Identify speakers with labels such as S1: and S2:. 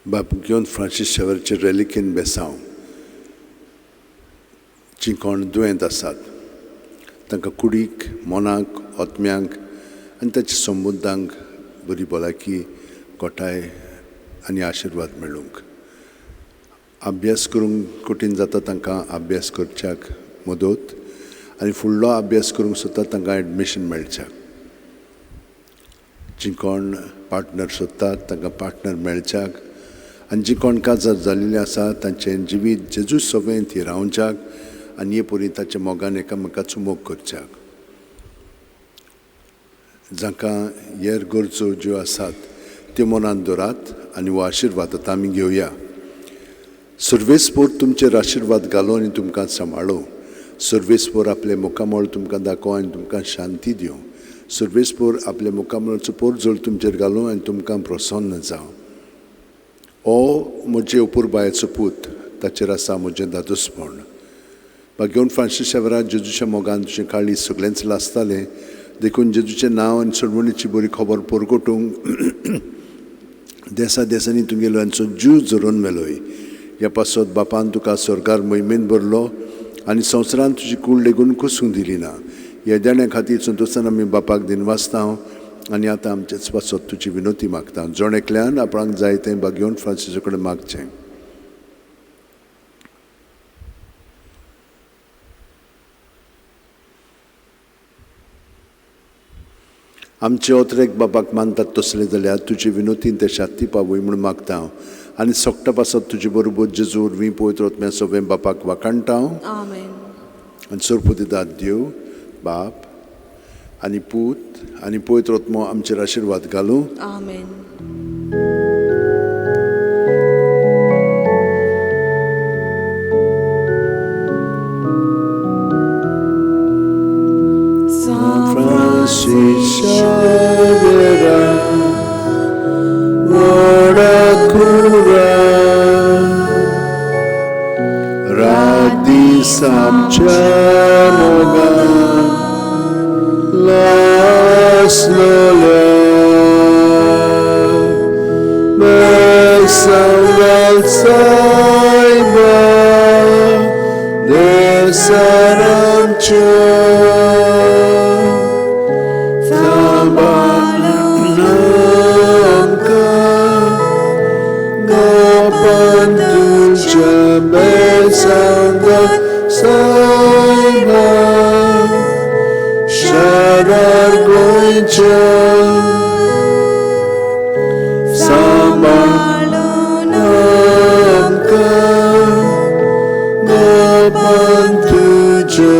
S1: बाब घेवन फ्रांसीस शेवरचे रेलिकेन बेसांव. जीं कोण दुयेंत आसात तांकां कुडीक, मनाक, आत्म्यांक आनी ताच्या संबंदांक बरी भलायकी, घटाय आनी आशिर्वाद मेळूंक. अभ्यास करूंक कठीण जाता तांकां अभ्यास करच्याक मदत आनी फुडलो अभ्यास करूंक सोदता तांकां एडमिशन मेळच्याक. जीं कोण पार्टनर सोदतात तांकां पार्टनर मेळच्याक आनी जीं कोण काजार जाल्लीं आसा तांचें जिवीत जेजू सवें ती रावच्याक आनी हे परी ताच्या मोगान एकामेकाचो मोग करच्याक. जांकां हेर गरजो ज्यो आसात त्यो मनांत दवरात आनी हो आशिर्वाद आतां आमी घेवया. सर्वेस्पोर तुमचेर आशिर्वाद घालो आनी तुमकां सांबाळो. सर्वेस्पोर आपलें मुखामळ तुमकां दाखोवं आनी तुमकां शांती दिवं. सर्वेस्पोर आपल्या मुखामळाचो पोरजोळ तुमचेर घालूं आनी तुमकां प्रसन्न जावं. हो म्हजे अपुरबायेचो पूत, ताचेर आसा म्हजें दादोसपण. भाग्यवंत फ्रांसीस शेवरा जेजूच्या मोगान तुजें काळीज सगळेंच लासतालें, देखून जेजूचें नांव आनी सोडवणीची बरी खबर परगटूंक देसा देसांनी तुगेलो हांचो जीव झरोवन मेलोय. ह्या पासत बापान तुका स्वर्गार मोहिमेन भरलो आनी संवसारान तुजी कूड लेगून कसूंक दिली ना. ह्या देण्या खातीर संतोशान आमी बापाक दिनवासता आनी आतां आमचेच पासत तुजी विनोती मागता. जण एकल्यान आपणाक जाय तें भाग्यवंत फ्रांसीसा कडेन मागचें. आमचे ओतरेक बापाक मानतात तसले जाल्यार तुजे विनोतीन ते शांती पावय म्हूण मागता हांव आनी सोकटा पासत तुजे बरोबर जेजू वरवीं पवित्र आत्म्या सगळें बापाक वाखाणटा हांव. आनी सरपती देव बाप आनी पूत आनी पवित्र आत्मो आमचेर आशिर्वाद घालूं.
S2: आमेन.
S1: Francis Xavier, Cura, Radis amcea mogan, Lasnole, Besangal saiba, Desaramcha. Saiba, Sharar Goicha, Samba Namka, Gopan Tuja